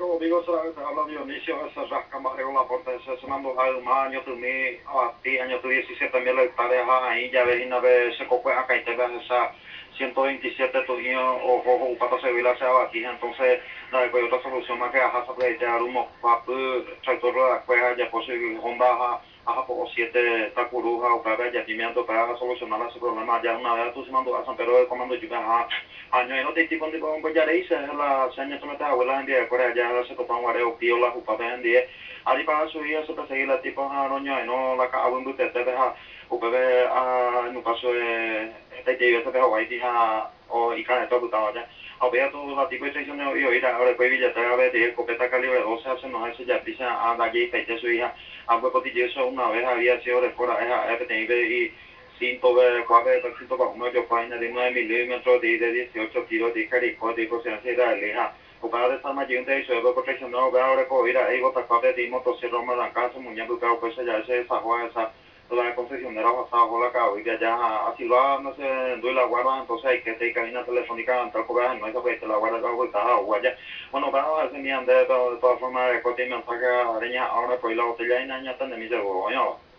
Como digo, solamente habla Dionisio, ese rasca mba'e la porta, ese sonando yma añotymi avati, añoty 17 mil hectáreas ahí ya ves hína pe che kokue akãitépe ahecha 127 tu'ĩ oho ho'upáta chéve che avati, entonces ndarekói otra solución más que aha sapy'aite aru mokõi tractor ruedakue ha ajapo chugui Honda ha ahapo'o 7 takuru ha upépe ajapimi upéva a solucionar ese problema ya una vez tu chemandu'a San Pedro de Comandujúpe ha añoirõ tipo ndipo mbojarei che la che añetomete abuela hendive allá che topãguare opío la jupápe hendie aripa chui eso pesegui la tipo ha roñoirõ la ka'aguy mbytetépe ha upépe añupa chue hetaitei veces pe hovaiti ha o ikarẽte opytáva allá ha upéi katu la tipo itraicionero oĩra orekói billetera peteĩ escopeta calibre 12 ha chenohẽ chejapi che ndajeipaite chui ha ambyepotijey che una vez había sido oreko ra'e ha'e peteĩ pe cinto de kuápe cinto pa'ũme ojokua hína de 9 milímetros de 18 tiros de Jericó de procedencia israelí ha upéva desarma jeýnte he'i chupe traicionero upéva oreko oĩra'e ibotakuápe peteĩ motosierra omarranka chemuña pype upéicha jave che desahoga esa la concesionera ohasa oho la ka'aguýpe allá ha asilva no se ndúi la guarda entonces aikéte cabina telefónica tal ko ahenói sapy'aite la guarda opyta ha ou allá bueno upéva ha'e che ande pero de todas formas arekóta mensaje reñeha'ã orekói la botella hína ñatendemi seguro oĩva.